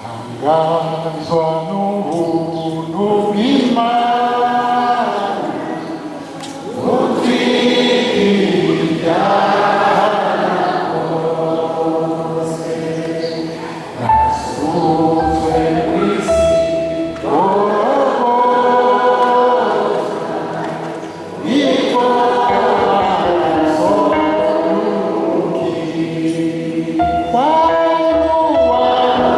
Ntangazwa n'ubuntu bw'Imana butwikira ibyaha nakoze, nasutswe kw'isi Golgotha, niko amaraso y'Umukiza. Wantu wantu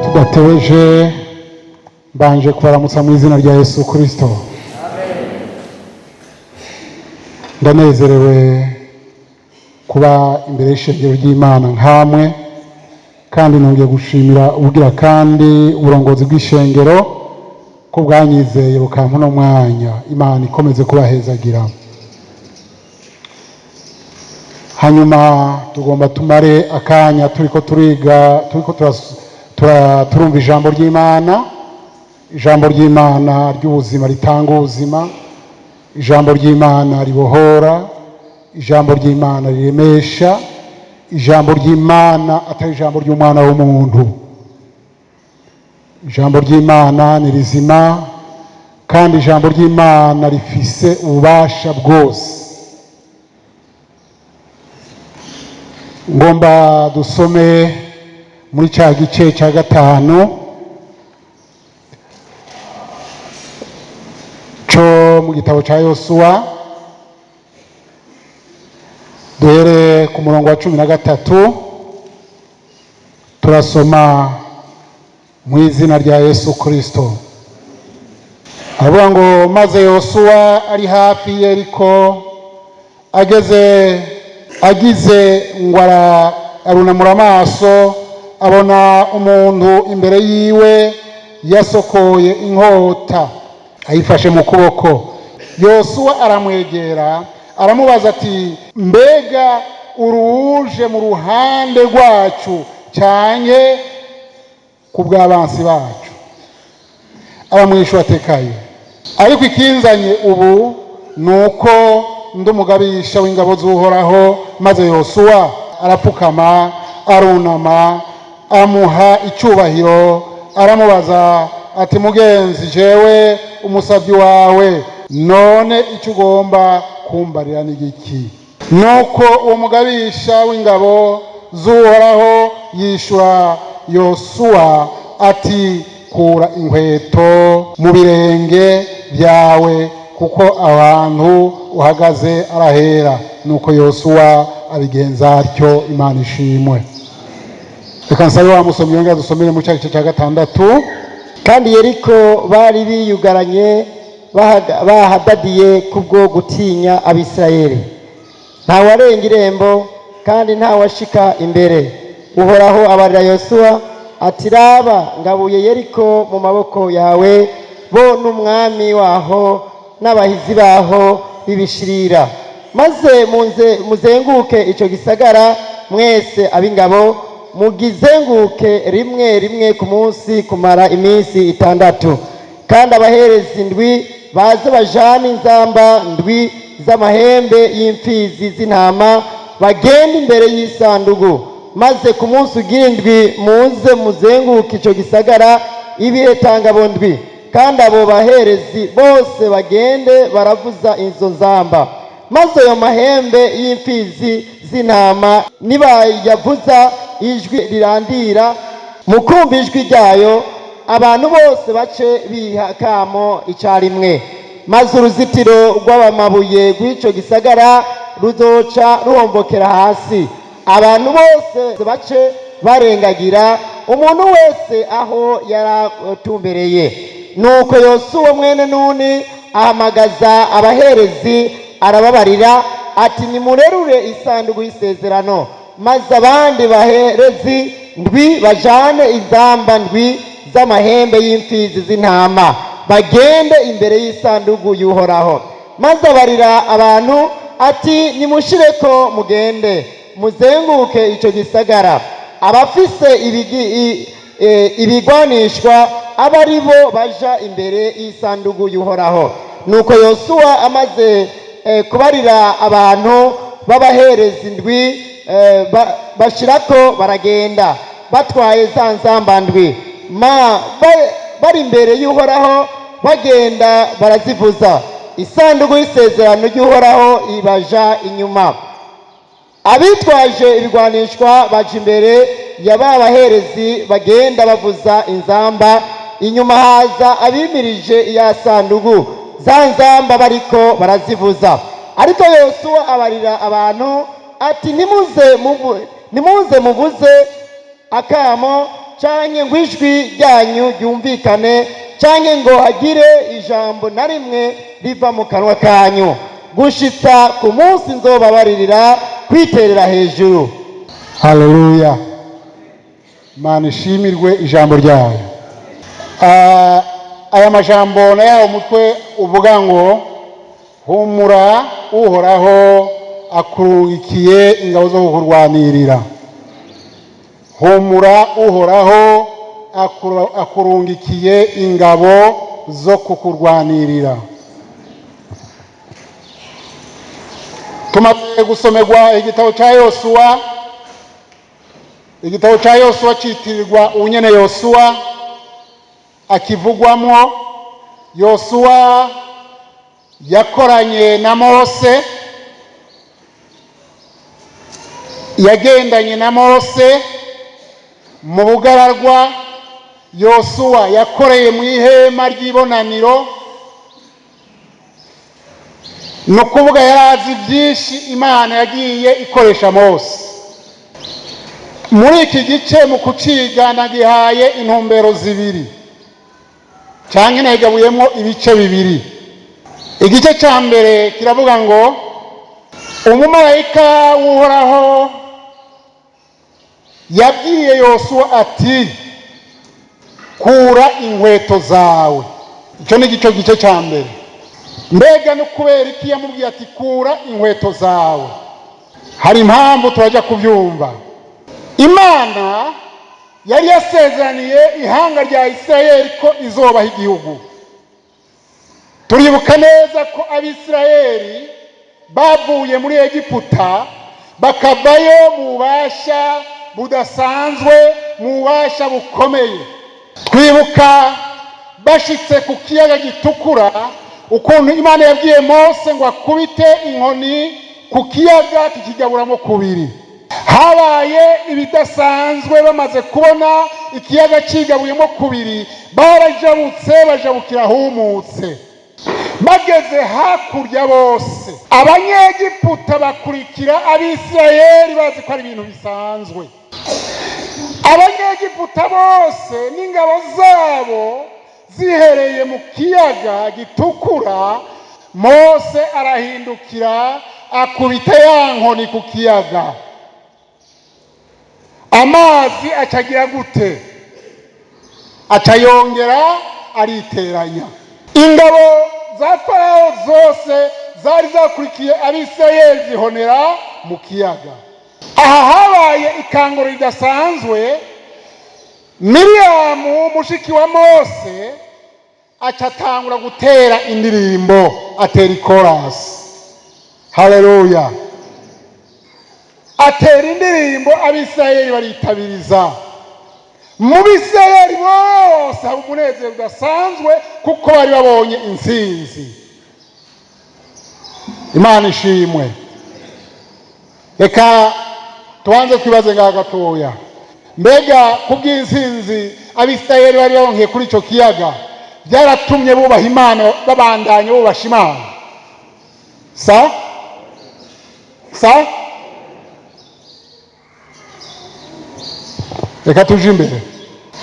Tudatebeje, mbanje kubaramutsa mu izina rya Yesu Kirisito. Ndanezerewe kuba imbere y'ishengero ry'Imana nkamwe, kandi nongeye gushimira ubugira kandi uburongozi bw'ishengero ko bwanyizeye bukampa uno mwanya. Imana ikomeze kubahezagira. Hanyuma tugomba tumare akanya turiko turiga, turiko turumva ijambo ry'Imana, ijambo ry'Imana ry'ubuzima ritanga ubuzima, ijambo ry'Imana ribohora, ijambo ry'Imana riremesha, ijambo ry'Imana atari ijambo ry'umwana w'umuntu. Ijambo ry'Imana ni rizima, kandi ijambo ry'Imana rifise ububasha bwose. Ngomba dusome muri cya gice cya gatanu cyo mu gitabo cya Yosuwa, duhere ku murongo wa 13. Turasoma mu izina rya Yesu Kirisito. Aravuga ngo: maze Yosuwa ari hafi Yeriko, ageze agize ngo arunamura amaso, abona umuntu imbere yiwe yasokoye inkota ayifashe mu kuboko. Yosuwa aramwegera, aramubaza ati: mbega uruje mu ruhande rwacu cyane ku bw'abansi bacu? Aramwishyura atekaye: ariko ikinzanye ubu ni uko ndi umugabisha w'ingabo z'Uhoraho. Maze Yosuwa arapfukama, arunama, amuha icyubahiro, aramubaza ati: mugenzi, jewe umusabyi wawe, none icyo ugomba kumbarira ni igiki? Nuko uwo mugabisha w'ingabo z'Uhoraho yishura Yosuwa ati: kura inkweto mu birenge byawe, kuko abantu uhagaze arahera. Nuko Yosuwa abigenza atyo. Imana ishimwe. Reka nsabe wa musomyi yongera dusomere mu gice cya gatandatu. Kandi Yeriko bari biyugaranye, bahadadiye kubwo gutinya Abisirayeli. Ntawarenga irembo kandi ntawashika imbere. Uhoraho abarira Yosuwa ati: raba, ngabuye Yeriko mu maboko yawe, bo n'umwami waho. n'abahizi baho b'ibishirira. Maze muzenguke icyo gisagara mwese ab'ingabo, mugizenguke rimwe rimwe ku munsi kumara iminsi 6. Kandi abaherezi ndwi baze bajane inzamba ndwi z'amahembe y'imfizi z'intama, bagende imbere y'isandugu. Maze ku munsi ugira indwi muze muzenguke icyo gisagara ibihe tangabo ndwi. Kandi abo baherezi bose bagende baravuza izo nzamba. Maze ayo mahembe y'imfizi z'intama nibayavuza ijwi rirandira, mukumva ijwi ryayo, abantu bose bace biha kamo icyarimwe. Maze uruzitiro rw'abamabuye rw'icyo gisagara ruzoca ruhombokera hasi, abantu bose bace barengagira, umuntu wese aho yaratumbereye. Nuko Yosuwa mwene Nuni ahamagaza abaherezi, arababarira ati: "Nimurerure isanduku y'isezerano." Maze abandi baherezi ndwi bajane inzamba ndwi z'amahembe y'imfizi z'intama, bagende imbere y'isanduku y'Uhoraho. Maze abarira abantu ati: "Nimushireko mugende muzenguke icyo gisagara. Abafise ibigwanishwa abe ari bo baja imbere y'isanduku y'Uhoraho." Nuko Yosuwa amaze kubarira abantu b'abaherezi ndwi, bashirako baragenda batwaye za nzamba ndwi, bari imbere y'Uhoraho, bagenda barazivuza. Isanduku y'isezerano ry'Uhoraho ibaja inyuma. Abitwaje ibigwanishwa baja imbere ya ba baherezi, bagenda bavuza inzamba. Inyuma haza abimirije ya sandugu, za nzamba bariko barazivuza. Ariko Yosuwa abarira abantu ati: "Nimuze muvuze akamo, canke ngo ijwi ryanyu ryumvikane, canke ngo hagire ijambo na rimwe riva mu kanwa kanyu, gushitsa ku munsi nzobabaririra kwiterera hejuru." Haleluya, Imana ishimirwe ijambo ryayo. Aya majambo nayawe umutwe uvuga ngo: "Humura, Uhoraho akurungikiye ingabo zo kukurwanirira." Humura, Uhoraho akurungikiye ingabo zo kukurwanirira. Tumaze gusomerwa igitabo cya Yosuwa. Igitabo cya Yosuwa citirirwa unyene Yosuwa akivugwamwo. Yosuwa yakoranye na Mose, yagendanye na Mose mu bugararwa. Yosuwa yakoreye mu ihema ry'ibonaniro, ni ukuvuga yari azi byinshi Imana yagiye ikoresha Mose. Muri iki gice mu kuciga nagihaye intumbero zibiri, cyangwa nagabuyemo ibice bibiri. Igice cya mbere kiravuga ngo umumarayika w'Uhoraho yabwiye Yosuwa ati: "Kura inkweto zawe." Icyo ni igice gice cya mbere. Mbega no kubera iki yamubwiye ati: "Kura inkweto zawe"? Hari impamvu, turajya kubyumva. Imana yari yasezeraniye ihanga rya Isirayeli ko izobaha igihugu. Turibuka neza ko Abisirayeli bavuye muri Egiputa, bakavayo mu bubasha budasanzwe, mu bubasha bukomeye. Twibuka bashitse ku kiyaga Gitukura, ukuntu Imana yabwiye Mose ngo akubite inkoni ku kiyaga, kikigaburamo kubiri. Habaye ibidasanzwe. Bamaze kubona ikiyaga kigabuyemo kubiri, barajabutse, bajabukira ahumutse. Bageze hakurya bose, Abanyegiputa bakurikira Abisirayeli bazi ko ari ibintu bisanzwe. Abanyegiputa bose n'ingabo zabo zihereye mu kiyaga Gitukura, Mose arahindukira akubita ya nkoni ku kiyaga. Amazi acagira gute? Acayongera ariteranya. Ingabo za Farawo zose zari zakurikiye Abisirayeli zihonera mu kiyaga. Aha habaye ikanguro ridasanzwe. Miriyamu, mushiki wa Mose, aca atangura gutera indirimbo, atera ikorasi. Haleluya! Atera indirimbo, Abisirayeli baritabiriza. Mu Bisirayeli bose haba umunezero udasanzwe kuko bari babonye intsinzi. Imana ishimwe. Reka tubanze twibaze ngaha gatoya: mbega kubw'intsinzi Abisirayeli bari baronkeye kuri icyo kiyaga, byaratumye bubaha Imana, babandanya bubasha Imana? Sa sa Reka tuje imbere.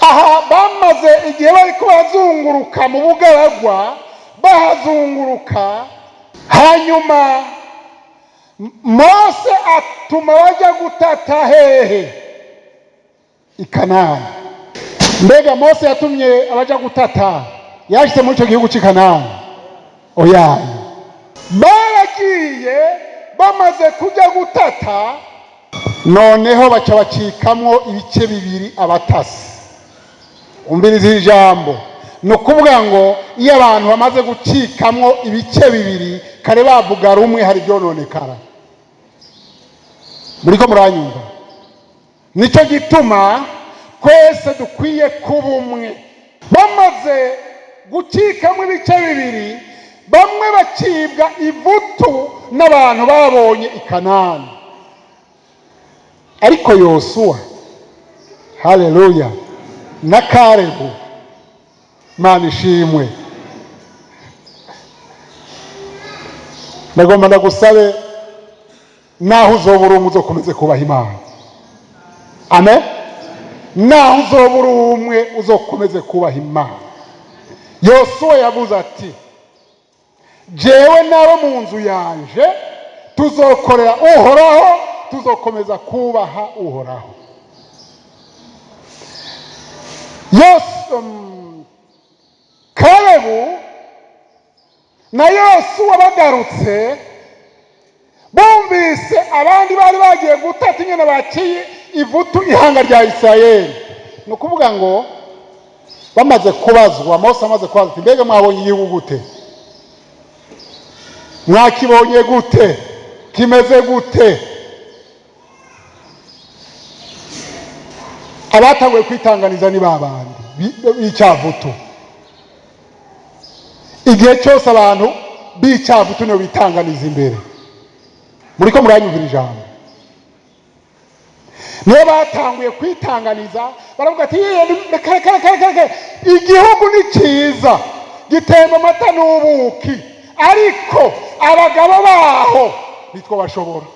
Aha bamaze igihe bari bazunguruka mu bugaragwa, bahazunguruka. Hanyuma Mose atuma bajya gutata hehe? I Kanani. Mbega Mose yatumye abaja gutata, yashyize muri icyo gihugu cy'i Kanani? Oya. Baragiye, bamaze kujya gutata, noneho baca bacikamwo ibice bibiri abatasi. Umviriza iri jambo. Ni ukuvuga ngo iyo abantu bamaze gucikamwo ibice bibiri, kare bavuga rumwe, hari ibyononekara. Muriko muranyumva? Nicyo gituma twese dukwiye kuba umwe. Bamaze gucikamo ibice bibiri, bamwe bacibwa ivutu n'abantu babonye i Kanani. Ariko Yosuwa, haleluya, na Karebu, Imana ishimwe. Ndagomba ndagusabe, naho uzoba uri umwe, uzokomeze kubaha Imana. Amen. Naho uzoba uri umwe, uzokomeze kubaha Imana. Yosuwa yavuze ati: "Jewe n'abo mu nzu yanje tuzokorera Uhoraho, tuzokomeza kubaha Uhoraho." Kalebu na Yosuwa bagarutse, bumvise abandi bari bagiye gutata inyana baciye ivutu ihanga rya Isirayeli. Ni ukuvuga ngo bamaze kubazwa, Mose amaze kubazwa ati: "Mbega mwabonye igihugu gute? Mwakibonye gute? Kimeze gute?" Abatanguye kwitanganiza ni babandi b'icyavutu. Igihe cyose abantu b'icyavutu nibo bitanganiza imbere. Muriko muranyumvira ijambo? Nibo batanguye kwitanganiza, baravuga ati: "Reka, reka, reka, reka, reka, igihugu ni cyiza, gitemba amata n'ubuki, ariko abagabo baho nitwo bashobora,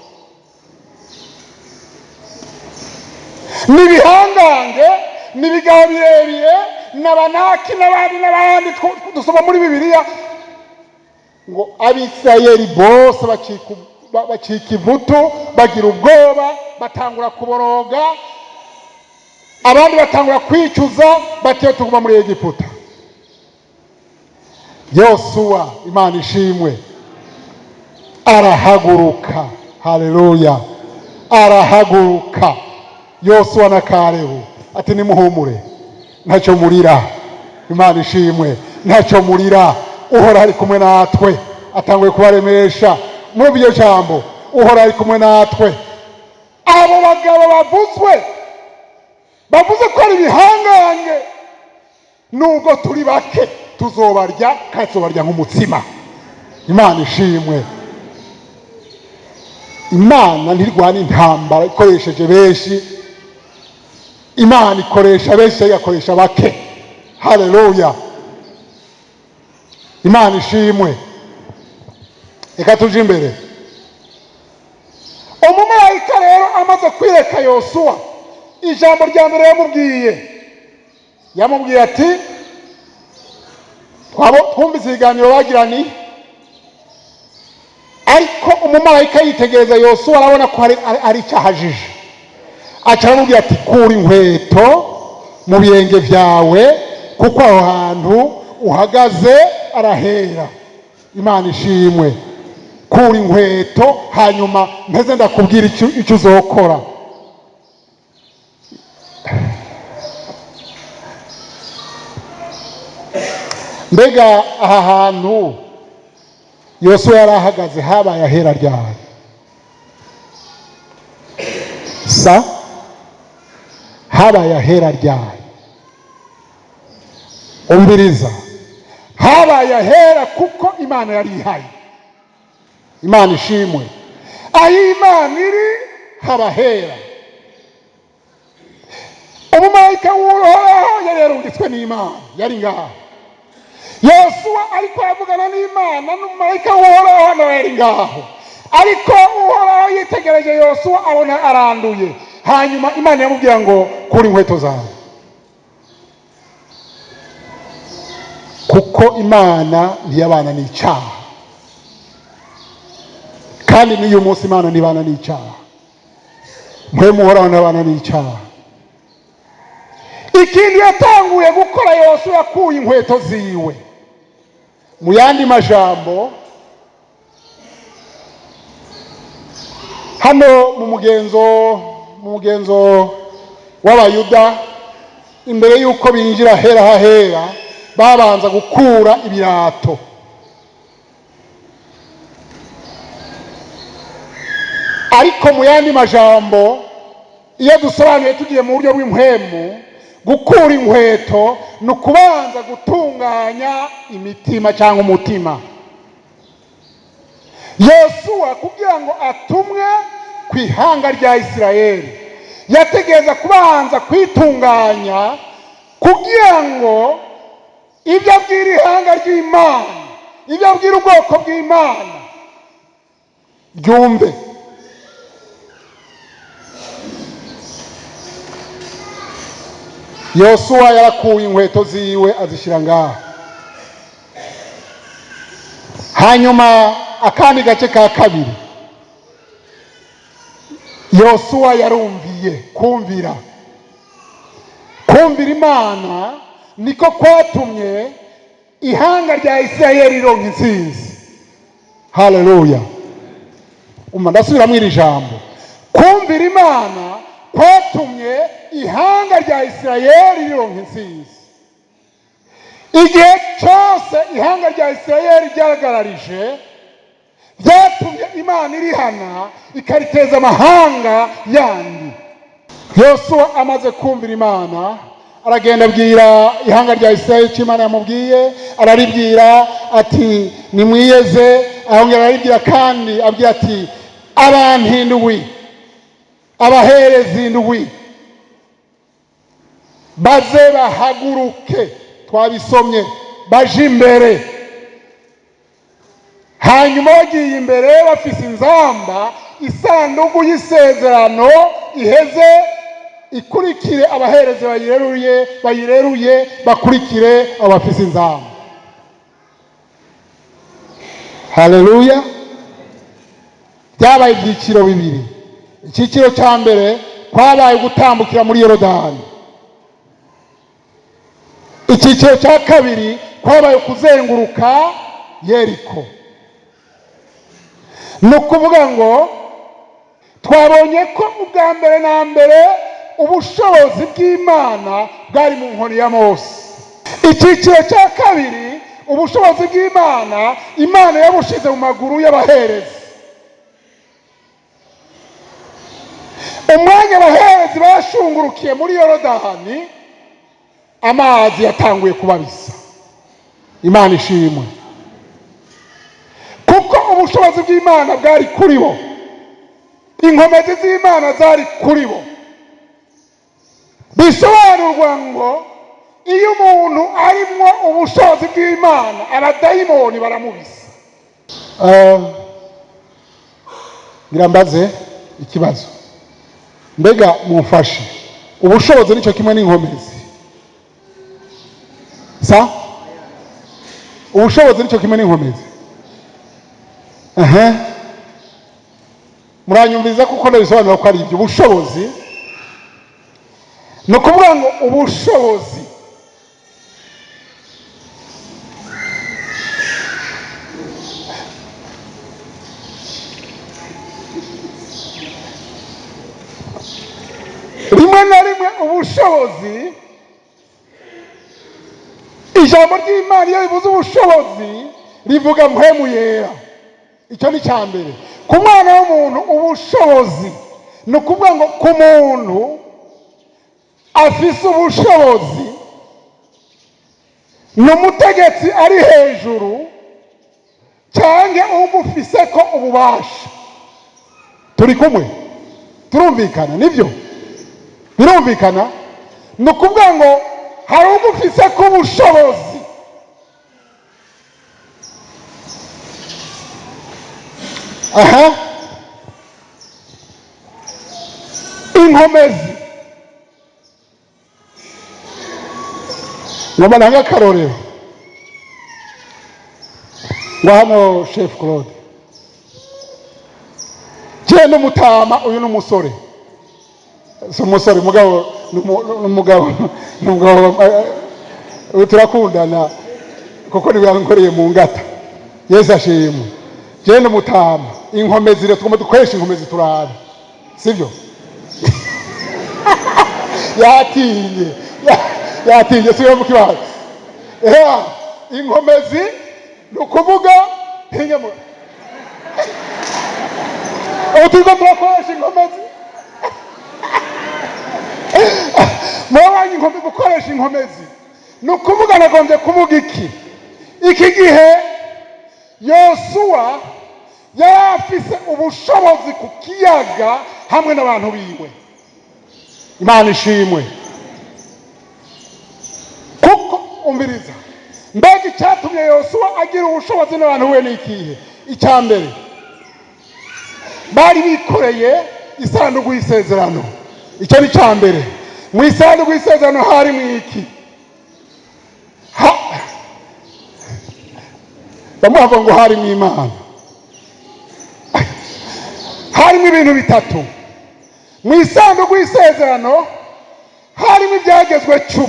ni ibihangange, ni ibigabo birebire, n'Abanaki n'abandi n'abandi dusoma muri Bibiliya." Ngo Abisirayeli bose bacika ivutu, bagira ubwoba, batangura kuboroga, abandi batangura kwicuza bati: "Iyo tuguma muri Egiputa." Yosuwa, Imana ishimwe, arahaguruka. Haleluya! Arahaguruka, Yosuwa na Karebu, ati: "Nimuhumure, ntacyo murira." Imana ishimwe. "Ntacyo murira, Uhora ari kumwe natwe." Atanguye kubaremesha muri iryo jambo: "Uhora ari kumwe natwe." Abo bagabo bavuzwe, bavuze ko ari ibihangange, nubwo turi bake tuzobarya, kandi tuzobarya nk'umutsima. Imana ishimwe. Imana ntirwana intambara ikoresheje benshi. Imana ikoresha benshi, igakoresha bake. Haleluya! Imana ishimwe. Reka tuje imbere. Umumarayika rero amaze kwireka Yosuwa, ijambo rya mbere yamubwiye ati: "Twumvise ibiganiro bagirani." Ariko umumarayika yitegereza Yosuwa, arabona ko hari icyaha ajije. Aca aramubwira ati: "Kura inkweto mu birenge byawe, kuko aho hantu uhagaze arahera." Imana ishimwe. Kura inkweto, hanyuma mpeze ndakubwira icyo uzokora. Mbega aha hantu Yosuwa yari ahagaze habaye ahera ryari? Sa habaye ahera ryari? Umviriza, habaye ahera kuko Imana yari ihari. Imana ishimwe. Aho Imana iri haba hera. Umumarayika w'Uhoraho yari yarungitswe n'Imana, yari ngaho. Yosuwa ariko aravugana n'Imana, n'umumarayika w'Uhoraho nawe yari ngaho. Ariko Uhoraho yitegereje Yosuwa abona aranduye. Hanyuma Imana yamubwira ngo kura inkweto zawe, kuko Imana ntiyabana n'icyaha, kandi n'uyu munsi Imana ntibana n'icyaha. Mpwemu Uhoraho ntabana n'icyaha. Ikintu yatanguye gukora, Yosuwa yakuye inkweto ziwe. Mu yandi majambo, hano mu mugenzo w'Abayuda, imbere y'uko binjira hera hahera, babanza gukura ibirato. Ariko mu yandi majambo, iyo dusobanuye tugiye mu buryo bw'impwemu, gukura inkweto ni ukubanza gutunganya imitima cyangwa umutima. Yosuwa kugira ngo atumwe ku ihanga rya Isirayeli, yategereza kubanza kwitunganya kugira ngo ibyo abwira ihanga ry'Imana, ibyo abwira ubwoko bw'Imana ryumve. Yosuwa yarakuye inkweto ziwe azishyira ngaha. Hanyuma akandi gace ka kabiri, Yosuwa yarumviye. Kumvira Imana niko kwatumye ihanga rya Isirayeli rironka intsinzi. Haleluya! Ndasubiramo iri jambo: kumvira Imana kwatumye ihanga rya Isirayeli rironka intsinzi. Igihe cyose ihanga rya Isirayeli ryagararije, byatumye Imana irihana ikariteza amahanga yandi. Yosuwa amaze kumvira Imana, aragenda abwira ihanga rya Isirayeli icyo Imana yamubwiye. Araribwira ati nimwiyeze. Arongera araribwira kandi abwira ati abantu indwi, abaherezi indwi, baze bahaguruke. Twabisomye, baje imbere. Hanyuma bagiye imbere bafise inzamba, isanduku y'isezerano iheze ikurikire abaherezi bayireruye bakurikire abafise inzamba. Haleluya! Byabaye ibyiciro bibiri. Icyiciro cya mbere kwabaye gutambukira muri Yorodani. Icyiciro cya kabiri kwabaye kuzenguruka Yeriko. Ni ukuvuga ngo twabonye ko ubwa mbere na mbere ubushobozi bw'Imana bwari mu nkoni ya Mose. Icyiciro cya kabiri, ubushobozi bw'Imana, Imana yabushize mu maguru y'abaherezi. Umwanya abaherezi bashungurukiye muri Yorodani, amazi yatanguye kubabisa. Imana ishimwe, kuko ubushobozi bw'Imana bwari kuri bo, inkomezi z'Imana zari kuri bo. Bisobanurwa ngo iyo umuntu arimwo ubushobozi bw'Imana, abadayimoni baramubisa. Ngira mbaze ikibazo, mbega mumfashe, ubushobozi nicyo kimwe n'inkomezi? Sa ubushobozi nicyo kimwe n'inkomezi? Muranyumviriza kuko ndabisobanura ko ari ibyo. Ubushobozi ni ukuvuga ngo ubushobozi Ubushobozi, ijambo ry'Imana iyo rivuze ubushobozi rivuga Mpwemu Yera. Icyo ni icya mbere. Ku mwana w'umuntu ubushobozi, ni ukuvuga ngo ku muntu afise ubushobozi ni umutegetsi ari hejuru cyangwa ugufise ko ububasha. Turi kumwe? Turumvikana? Nibyo, birumvikana. Ni ukuvuga ngo hari ugufise ko ubushobozi. Aha, inkomezi, ngomba ntange akarorero ngo hano chef Claude je n'umutama, uyu n'umusore, si umusore mugabo, n'umugabo, n'umugabo, turakundana kuko niwe yankoreye mu ngata. Yesu ashimwe. Je n'umutama, inkomezi rero tugomba dukoresha inkomezi turabe, sibyo? Yatinye, yatinye, siyo mu kibazo. Inkomezi ni ukuvuga ntinyamo. Ubu turiko turakoresha inkomezi, murabonye inkomezi, gukoresha inkomezi ni ukuvuga, nagombye kuvuga iki? Iki gihe Yosuwa yari afise ubushobozi ku kiyaga hamwe n'abantu biwe. Imana ishimwe. Kuko umviriza, mbega icyatumye Yosuwa agira ubushobozi n'abantu biwe ni ikihe? Icya mbere, bari bikoreye isanduku y'isezerano. Icyo ni icya mbere. Mu isanduku y'isezerano hari mu iki? Bamwe bavuga ngo harimo Imana. Harimo ibintu bitatu mu isanduku y'isezerano. Harimo ibyagezwe 10,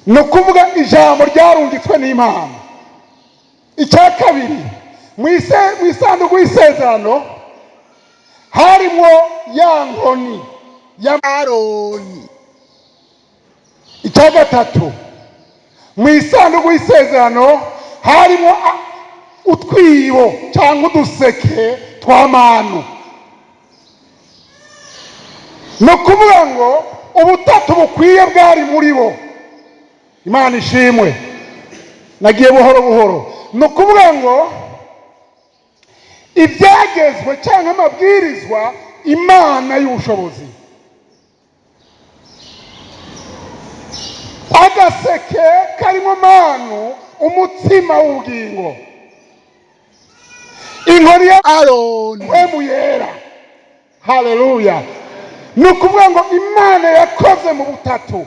ni ukuvuga ijambo ryarungitswe n'Imana. Icya kabiri, mu isanduku y'isezerano harimo ya nkoni ya Aroni. Icya gatatu, mu isanduku y'isezerano harimo utwibo cyangwa uduseke twa manu. Ni ukuvuga ngo ubutatu bukwiye bwari muri bo. Imana ishimwe. Nagiye buhoro buhoro. Ni ukuvuga ngo ibyagezwe cyangwa amabwirizwa, Imana y'ubushobozi, agaseke karimo manu, umutsima w'ubugingo, inkoni ya Aroni, Mpwemu Yera. Haleluya! Ni ukuvuga ngo Imana yakoze mu butatu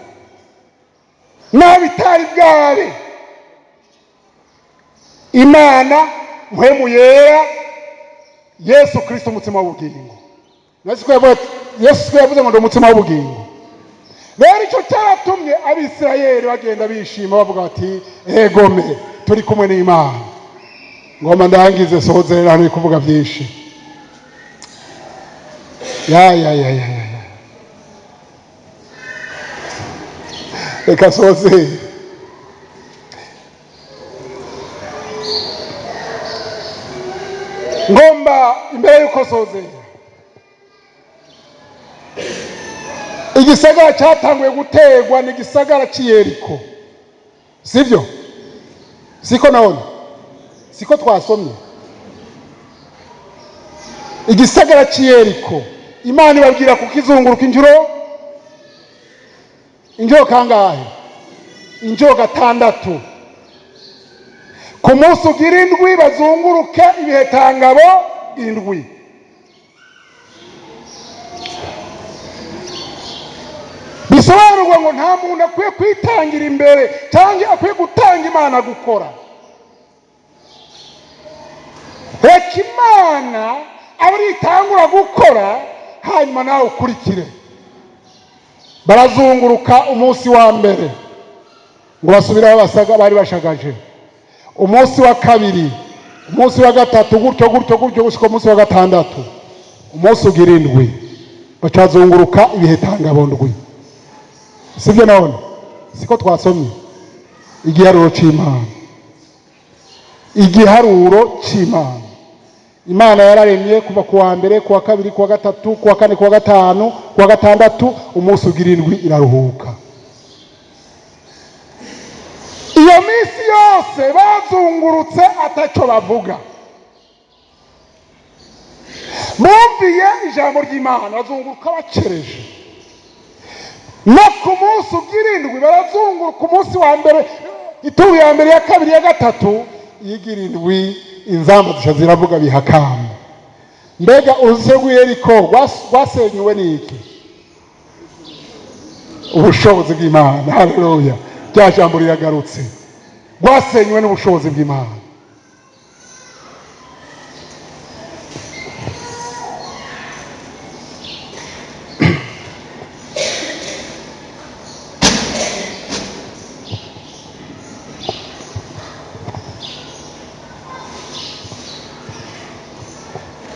naho bitari bwabe. Imana Mpwemu Yera, Yesu Kristo umutsima w'ubugingo. Yesu yavuze ngo ndi umutsima w'ubugingo. Rero icyo cyaratumye Abisirayeli bagenda bishima, bavuga bati: "Egome, turi kumwe n'Imana." Ngoma ndangize, sohoze rero hano kuvuga byinshi. Ya ya ya ya ya, reka soze. Ngomba imbere y'uko soze, igisagara cyatanguye gutegwa ni igisagara cy'i Yeriko, sibyo? Siko none siko twasomye? Igisagara cy'i Yeriko, Imana ibabwira kukizunguruka inshuro kangahe? Inshuro gatandatu. Ku munsi ugira indwi bazunguruke ibihetangabo indwi. Bisobanurwa ngo nta muntu akwiye kwitangira imbere cyangwa akwiye gutanga Imana gukora. Reka Imana abe itangura gukora, hanyuma nawe ukurikire. Barazunguruka umunsi wa mbere, ngo basubire aho basaga bari bashagaje. Umunsi wa kabiri, umunsi wa gatatu, gutyo gutyo gutyo, gushika umunsi wa gatandatu. Umunsi ugira indwi Bacazunguruka ibihe tangabondwi, sibyo? None siko twasomye igiharuro c'Imana? Igiharuro c'Imana, Imana yararemye kuva ku wa mbere, ku wa kabiri, ku wa gatatu, ku wa kane, ku wa gatanu, ku wa gatandatu, umunsi ugira indwi iraruhuka. Iyo minsi yose bazungurutse ataco bavuga, bumviye ijambo ry'Imana, bazunguruka bacereje. No ku munsi ugira indwi barazunguruka. Umunsi wa mbere, ituru ya mbere, ya kabiri, ya gatatu, iyigira indwi inzamba zisha ziravuga, bihakamba. Mbega uruzitiro rw'Iyeriko rwasenyuwe n'iki? Ubushobozi bw'Imana. Haleluya! Rya jambo riragarutse. Rwasenywe n'ubushobozi bw'Imana.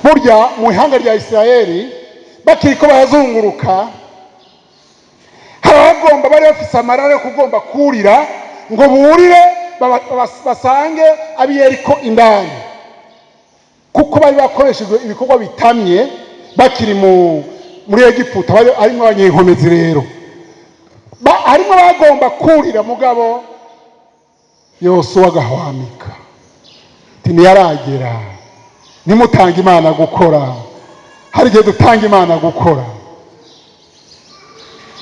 Burya mu ihanga rya Isirayeli, bakiri ko barazunguruka, hari abagomba, bari bafise amarara yo kugomba kurira ngo burire basange ab'Iyeriko indani, kuko bari bakoreshejwe ibikorwa bitamye bakiri muri Egiputa, bari harimo abanyenkomezi. Rero harimo abagomba kurira, mugabo Yosuwa agahwamika ati: "Ntiyaragera, nimutange Imana gukora." Hari igihe dutanga Imana gukora.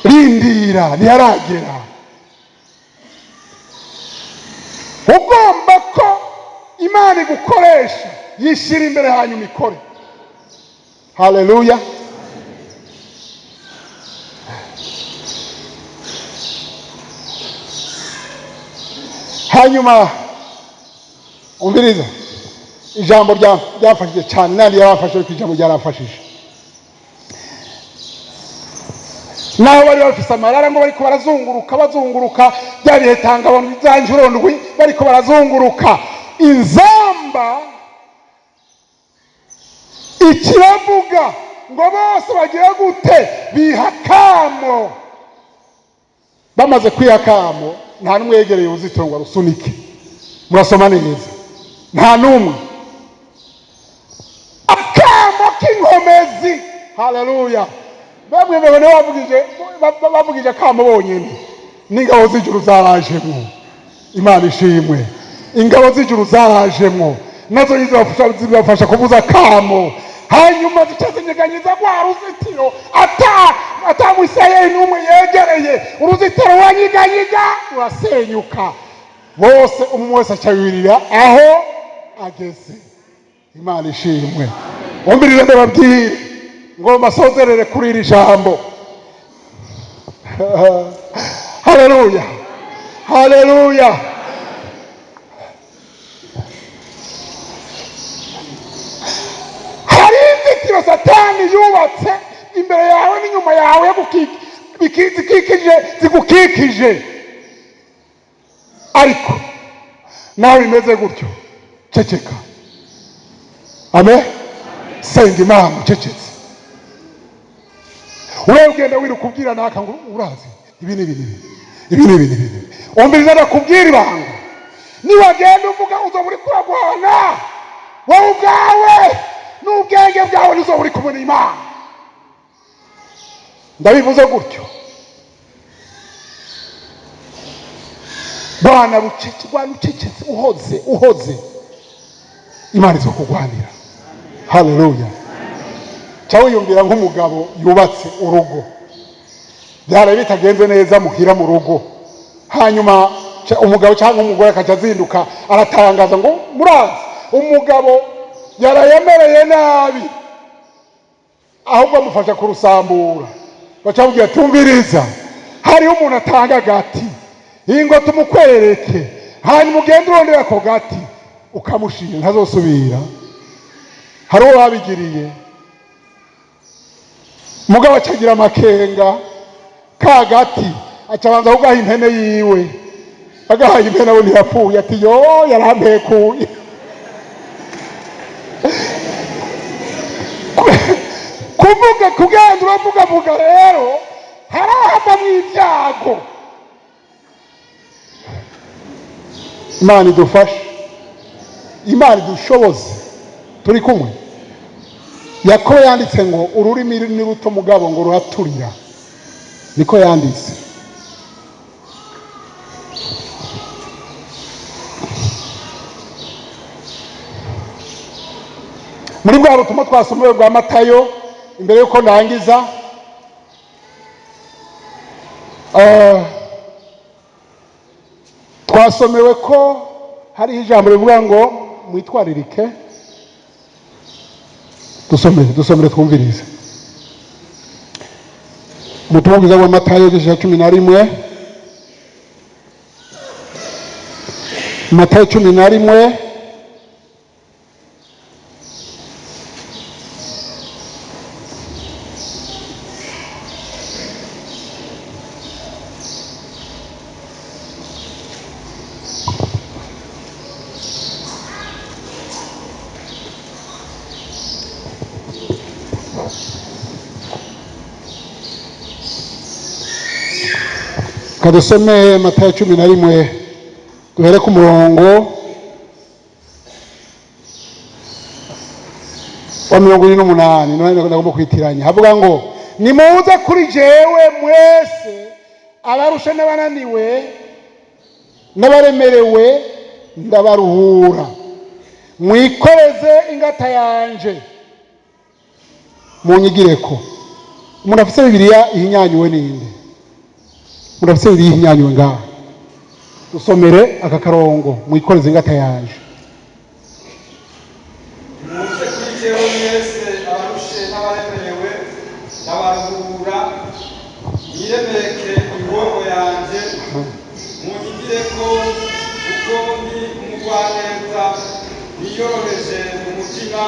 Rindira, ntiyaragera. Ugomba ko Imana igukoresha, yishyira imbere hanyuma ikore. Haleluya! Hanyuma umviriza ijambo ryamfashije cyane, nandi yaramfashije, ariko ijambo ryaramfashije. Naho bari bafise amarara ngo bariko barazunguruka, bazunguruka bya bihe tangabona za nshuro ndwi, bariko barazunguruka, inzamba ikiravuga ngo bose bagira gute? Bihakamo. Bamaze kwihakamo, nta n'umwe yegereye uruzitiro ngo arusunike. Murasoma neza, nta n'umwe. Akamo k'inkomezi. Haleluya! Bamwe babone bavugije akamo bonyine, n'ingabo z'ijuru zarajemwo. Imana ishimwe! Ingabo z'ijuru zarajemwo, nazo zibafasha kuvuza akamo, hanyuma zica zinyeganyiza rwa ruzitiro. Ata Mwisirayeli n'umwe yegereye uruzitiro, ruranyiganyiga, rurasenyuka. Bose, umwe wese aca aho ageze. Imana ishimwe! Umvirize ndababwire ngo mbasozerere kuri iri jambo. Haleluya, haleluya! Hari inzitiro Satani yubatse imbere yawe n'inyuma yawe zikikije, zigukikije. Ariko nawe bimeze gutyo, ceceka. Amen. Senga Imana ucecetse. Urebe ugenda wiruka ubwira naka ngo urazi ibi n'ibi n'ibi, ibi n'ibi n'ibi n'ibi. Umviriza, ndakubwira ibanga: niwagenda uvuga, uzoba uri kuragwana wowe ubwawe n'ubwenge bwawe, ntuzoba uri kumwe n'Imana. Ndabivuze gutyo. Bwana bucece, bwana ucecetse, uhoze, uhoze, Imana izo kugwanira. Haleluya! Cyangwa wiyumvira nk'umugabo yubatse urugo, byaraye bitagenze neza muhira mu rugo, hanyuma umugabo cyangwa umugore akajya azinduka aratangaza ngo: "Murazi umugabo yarayemereye nabi." Ahubwo amufasha kurusambura. Bacamubwira: "Tumviriza, hariho umuntu atanga agati, ingo tumukwereke, hanyuma ugende urondera ako gati ukamushira, ntazosubira." Hari uwo babigiriye, mugabo acagira amakenga. Ka gati acabanza kugaha impene yiwe. Agahaye impene, abona irapfuye, ati: "Yo, yarampekuye." Kuva Kuvuga, kugenda uravugavuga rero harahavamwo ibyago. Imana idufashe, Imana idushoboze. Turi kumwe. Yakobo yanditse ngo ururimi ni ruto mugabo ngo ruraturira, niko yanditse. Muri bwa butumwa twasomewe bwa Matayo, imbere y'uko ndangiza, twasomewe ko hariho ijambo rivuga ngo mwitwaririke. Dusomere, dusomere, twumvirize ubutumwa bwiza bwa Matayo, igice cya 11. Matayo 11. Kadusome Matayo 11, duhere ku murongo wa 48. None ndagomba kwitiranya. Havuga ngo: "Nimuze kuri jewe mwese abarusha n'abananiwe n'abaremerewe, ndabaruhura. Mwikoreze ingata yanje, munyigireko." Umuntu afise Bibiliya ihinyanyuwe ninde? Umuntu afise Bibiliya ihinyanyuwe ngaha, dusomere aka karongo: "Mwikoreze ingata yanje." Nimuze kuri jewe mwese abarushe n'abaremerewe, ndabaruhura. Mwiremeke ingogo yanje, munyigireko, kuko ndi umugwaneza niyoroheje mu mutima,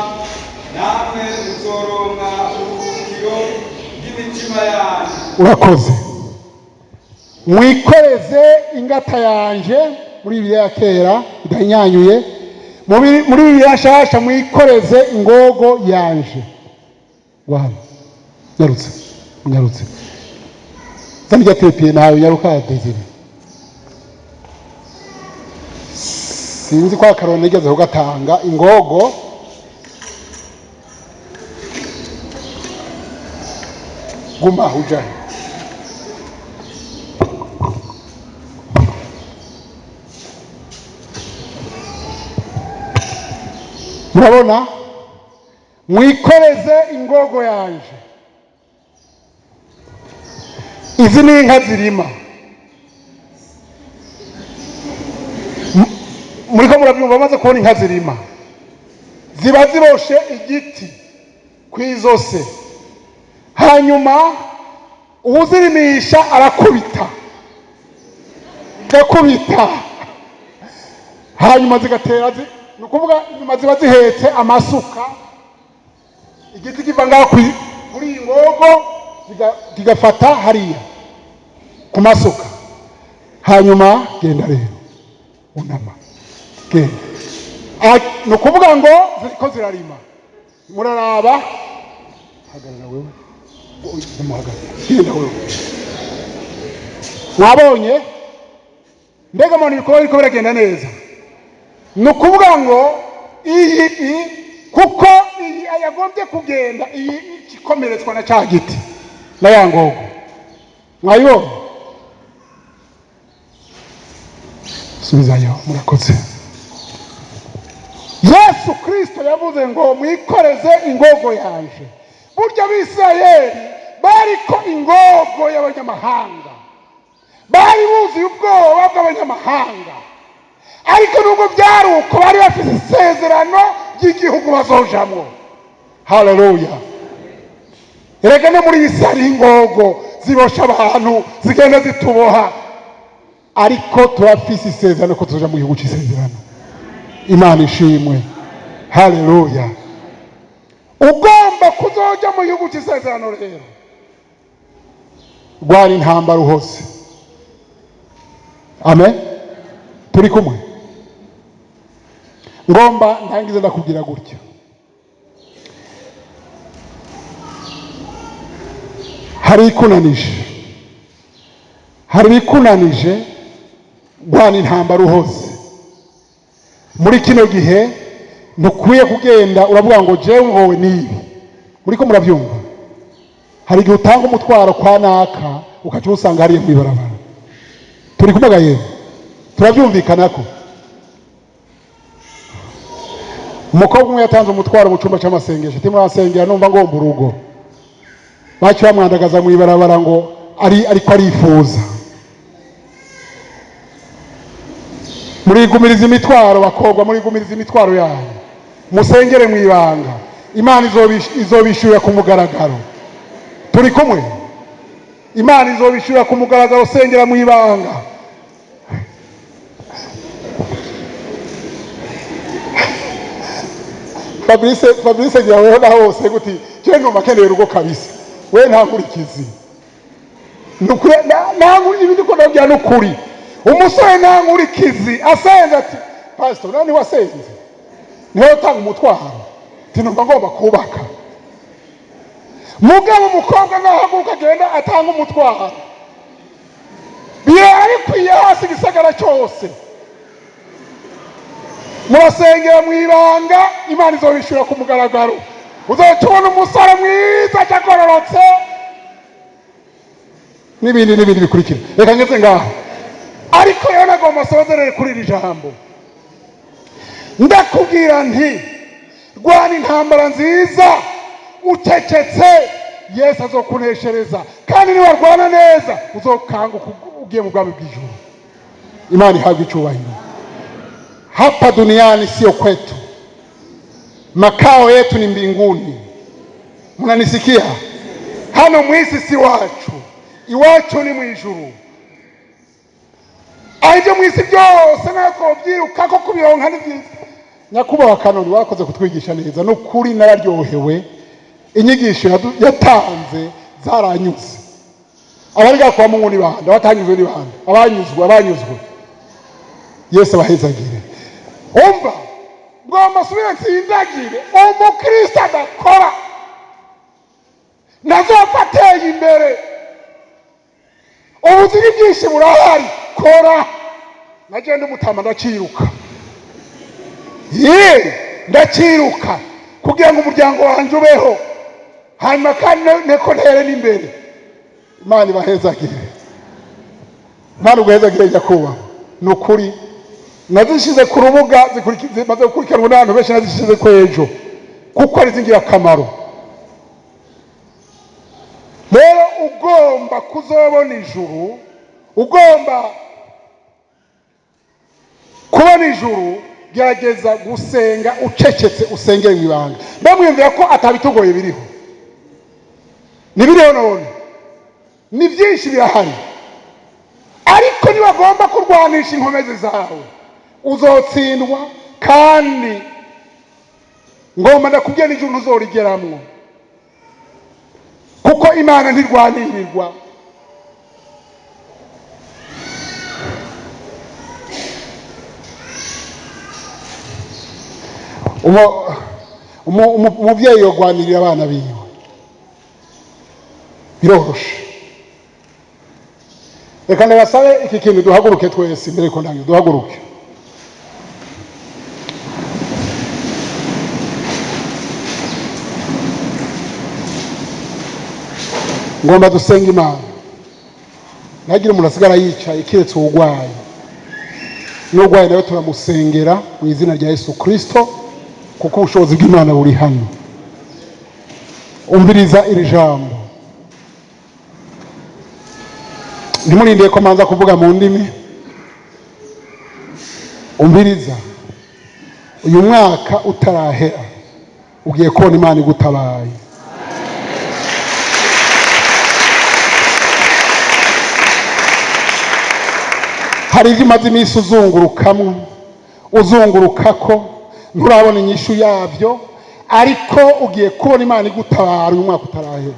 namwe muzoronka uburuhukiro bw'imitima yanyu. Urakoze. "Mwikoreze ingata yanje" muri Bibiliya ya kera idahinyanyuye. Muri Bibiliya nshasha: "Mwikoreze ingogo yanje." Wana nyarutse, nyarutse, zana irya trépied nawe. Nyaruka, Desire. Sinzi ko akaroni nigeze kugatanga. Ingogo guma aho ujahe. Murabona: "Mwikoreze ingogo yanje." Izi ni inka zirima. Muriko murabyumva? Bamaze kubona inka zirima, ziba ziboshe igiti kw'izose, hanyuma uwuzirimisha arakubita, gakubita, hanyuma zigatera ni ukuvuga inyuma ziba zihetse amasuka. Igiti kiva ngaho kuri iyi ngogo, kigafata hariya ku masuka. Hanyuma genda rero, unama, genda. Ni ukuvuga ngo ziriko zirarima. Muraraba, hagarara wewe, umuhagarara, genda wewe. Mwabonye? Mbega mbona ibikorwa biriko biragenda neza. Ni ukuvuga ngo iyi kuko iyi yagombye kugenda, iyi ikomeretswa na cya giti na ya ngogo. Mwayibonye? Subizayo, murakoze. Yesu Kirisito yavuze ngo mwikoreze ingogo yanje. Burya Abisirayeli bariko ingogo y'abanyamahanga, bari buzuye ubwoba bw'abanyamahanga, ariko nubwo byari uko, bari bafite isezerano ry'igihugu bazojamwo. Haleluya! Erega no muri iyi si hariho ingogo zibosha abantu, zigenda zituboha, ariko turafise isezerano ko tuzoja mu gihugu c'isezerano. Imana ishimwe, haleluya! Ugomba kuzoja mu gihugu c'isezerano rero, rwara intambara uhose. Amen. Turi kumwe? Ngomba ndangize ndakubwira gutya. Hari ikunanije, hari ibikunanije. Rwana intambara uhose. Muri kino gihe ntukwiye kugenda uravuga ngo jewe ngowe nibi. Muriko murabyumva? Hari igihe utanga umutwaro kwa naka, ukaca usanga hariya mw'ibarabara. Turi kumwe yewe? Turabyumvikana ko umukobwa umwe yatanze umutwaro mu cyumba cy'amasengesho ati: "Murasengera, numva ngomba urugo." Baciye bamwandagaza mu ibarabara ngo ari ariko arifuza. Murigumiriza imitwaro, bakobwa, murigumiriza imitwaro yanyu, musengere mu ibanga. Imana izobishyura ku mugaragaro. Turi kumwe? Imana izobishyura ku mugaragaro. Sengera mu ibanga. Fabrice, Fabrice, ngira weho naho hose guti je numva keneye urugo kabisa. We nta nkurikizi, nukuri nta ibi ndiko ndabwira nukuri. Umusore nta nkurikizi asenze ati: "Pastor, none wasenze niho utanga umutwaro?" Ati: "Numva ngomba kubaka." Mugabo umukobwa nahaguruka agenda atanga umutwaro, birara bikwiye hasi igisagara cyose. Murasengera mu ibanga, Imana izobishyura ku mugaragaro. Uzoca ubona umusore mwiza agororotse n'ibindi n'ibindi bikurikira. Reka ngeze ngaho, ariko rero nagomba nsozerere kuri iri jambo. Ndakubwira nti: rwana intambara nziza ucecetse, Yesu azokuneshereza, kandi niwarwana neza uzokanguka ugiye mu bwami bw'ijuru. Imana ihabwa icyubahiro. Hapa duniani sio kwetu, makao yetu ni mbinguni. Mnanisikia? Hano mwisi si wacu, iwacu ni mu ijuru. Aho ibyo mwisi byose nayo twobyiruka ko kubironka ni byiza. Nyakubahwa Kanoni, warakoze kutwigisha neza, ni ukuri nararyohewe. Inyigisho yatanze zaranyuze. Abari kwa Mungu ni bande? Abatanyuzwe ni bande? Abanyuzwe, abanyuzwe, Yesu abahezagire. Umva, ngomba subire nsindagire: umukristo adakora ntazopfa ateye imbere. Ubuzima bwinshi burahari, kora. Nagenda umutama, ndaciruka ye, ndaciruka kugira ngo umuryango wanjye ubeho, hanyuma kandi neko ntere n'imbere. Imana ibahezagire, Imana uguhezagire nyakubahwa. Ni ukuri nazishyize ku rubuga, zimaze gukurikiranwa n'abantu benshi. Nazishyize ku ejo kuko ari iz'ingirakamaro. Rero ugomba kuzobona ijuru, ugomba kubona ijuru, gerageza gusenga ucecetse, usengere mu ibanga. Ndamwiyumvira ko atabitugoye biriho, ntibiriho none ni byinshi birahari, ariko nibagomba kurwanisha inkomezi zawe uzotsindwa. Kandi ngomba ndakubwira, n'ijuru ntuzorigeramwo, kuko Imana ntirwanirirwa. Umuvyeyi yogwanirira abana biwe biroroshe. Reka ndabasabe iki kintu, duhaguruke twese imbere ko ndangiza. Duhaguruke. Ngomba dusenga Imana, ntagire umuntu asigara yicaye keretse uwurwaye. N'urwaye nawe turamusengera mu izina rya Yesu Kirisito, kuko ubushobozi bw'Imana buri hano. Umviriza iri jambo, ntimurindire ko manza kuvuga mu ndimi. Umviriza, uyu mwaka utarahera ugiye kubona Imana igutabaye. Hari ibyo umaze iminsi uzungurukamwo, uzungurukako, nturabona inyishu yabyo, ariko ugiye kubona Imana igutabara uyu mwaka utarahera,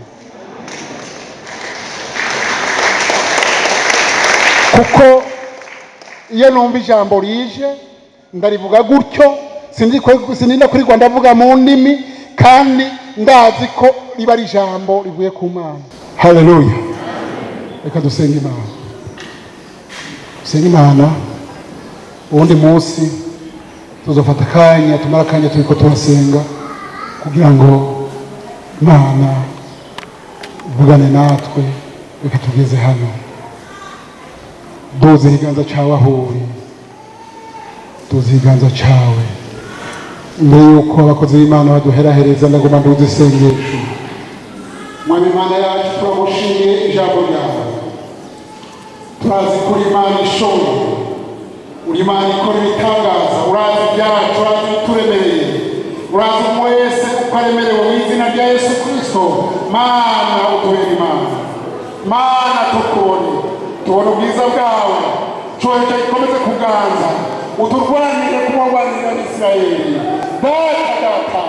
kuko iyo numva ijambo rije ndarivuga gutyo, sinrinda kurirwa ndavuga mu ndimi, kandi ndazi ko riba ari ijambo rivuye ku Mana. Haleluya. Reka dusenge Imana, dusenge Imana. Uwundi munsi tuzofata akanya, tumara akanya turiko turasenga kugira ngo Imana ivugane natwe. Reka tugeze hano. Duze ikiganza cyawe aho uri, duze ikiganza cyawe. Imbere y'uko abakozi b'Imana baduherahereza, ndagomba nduze isengesho. Mwami Imana yacu, turagushimiye ijambo ryawe. Turazi ko uri Imana ishoboye, uri Imana ikora ibitangaza. Urazi ibyacu, urazi ibituremereye, urazi umwe wese uko aremerewe. Mu izina rya Yesu Kirisito, Mana, utubere Imana. Mana, tukubone, tubone ubwiza bwawe. Cyubahiro cyawe gikomeze kuganza. Uturwanire kuba warwanirira Abisirayeli. Data, Data,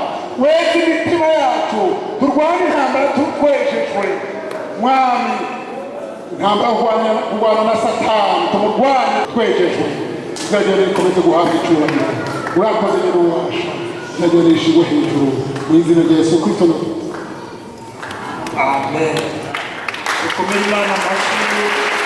weze imitima yacu, turwane intambara tukwejejwe. Mwami, intambara kurwana na Satani, tumurwane twejejwe. Izajya rikomeze guhabwa icyubahiro. Urakoze nyine ububasha, izajya rishigwe hejuru mu izina rya Yesu Kristo. Amen. Dukomere Imana amashyi.